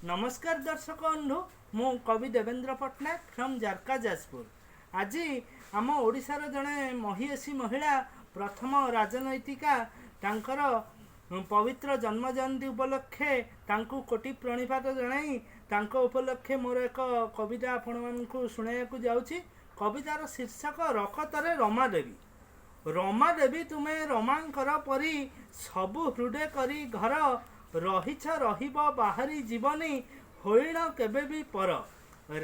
ନମସ୍କାର ଦର୍ଶକ ବନ୍ଧୁ, ମୁଁ କବି ଦେବେନ୍ଦ୍ର ପଟ୍ଟନାୟକ ଫ୍ରମ୍ ଜାରକା, ଯାଜପୁର। ଆଜି ଆମ ଓଡ଼ିଶାର ଜଣେ ମହିୟସୀ ମହିଳା, ପ୍ରଥମ ରାଜନୈତିକା, ତାଙ୍କର ପବିତ୍ର ଜନ୍ମ ଜୟନ୍ତୀ ଉପଲକ୍ଷେ ତାଙ୍କୁ କୋଟି ପ୍ରଣିପାତ ଜଣାଇ ତାଙ୍କ ଉପଲକ୍ଷେ ମୋର ଏକ କବିତା ଆପଣମାନଙ୍କୁ ଶୁଣାଇବାକୁ ଯାଉଛି। କବିତାର ଶୀର୍ଷକ ରକତରେ ରମାଦେବୀ। ରମାଦେବୀ, ତୁମେ ରମାଙ୍କର ପରି ସବୁ ହୃଦେ କରି ଘର, ରହିଛ ରହିବ ବାହାରି ଯିବନି, ହୋଇଣ କେବେ ବି ପର।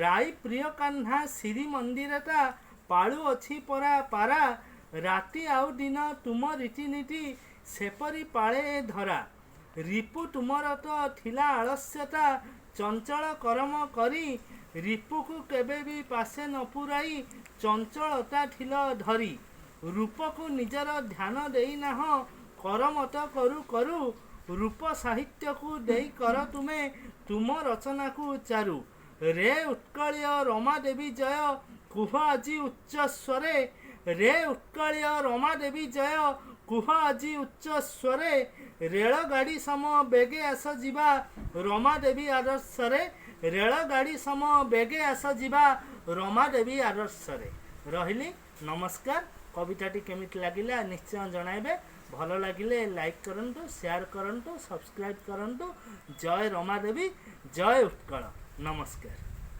ରାଇ ପ୍ରିୟ କାହ୍ନା ଶ୍ରୀ ମନ୍ଦିରଟା ପାଳୁଅଛି ପରା ପାରା, ରାତି ଆଉ ଦିନ ତୁମ ରୀତିନୀତି ସେପରି ପାଳେ ଏ ଧରା। ରିପୁ ତୁମର ତ ଥିଲା ଆଳସ୍ୟତା, ଚଞ୍ଚଳ କରମ କରି, ରିପୁକୁ କେବେ ବି ପାଶେ ନ ପୁରାଇ ଚଞ୍ଚଳତା ଥିଲ ଧରି। ରୂପକୁ ନିଜର ଧ୍ୟାନ ଦେଇନାହଁ କରମତ କରୁ କରୁ, ରୂପ ସାହିତ୍ୟକୁ ଦେଇ କର ତୁମେ ତୁମ ରଚନାକୁ ଚାରୁ। ରେ ଉତ୍କଳୀୟ ରମାଦେବୀ ଜୟ କୁହ ଆଜି ଉଚ୍ଚ ସ୍ୱରେ, ରେ ଉତ୍କଳୀୟ ରମାଦେବୀ ଜୟ କୁହ ଆଜି ଉଚ୍ଚ ସ୍ୱରେ। ରେଳଗାଡ଼ି ସମ ବେଗେ ଆସ ଯିବା ରମାଦେବୀ ଆଦର୍ଶରେ, ରେଳଗାଡ଼ି ସମ ବେଗେ ଆସ ଯିବା ରମାଦେବୀ ଆଦର୍ଶରେ। ରହିଲି, ନମସ୍କାର। କବିତାଟି କେମିତି ଲାଗିଲା ନିଶ୍ଚୟ ଜଣାଇବେ। ଭଲ ଲାଗିଲେ ଲାଇକ୍ କରନ୍ତୁ, ସେୟାର କରନ୍ତୁ, ସବସ୍କ୍ରାଇବ୍ କରନ୍ତୁ। ଜୟ ରମାଦେବୀ, ଜୟ ଉତ୍କଳ। ନମସ୍କାର।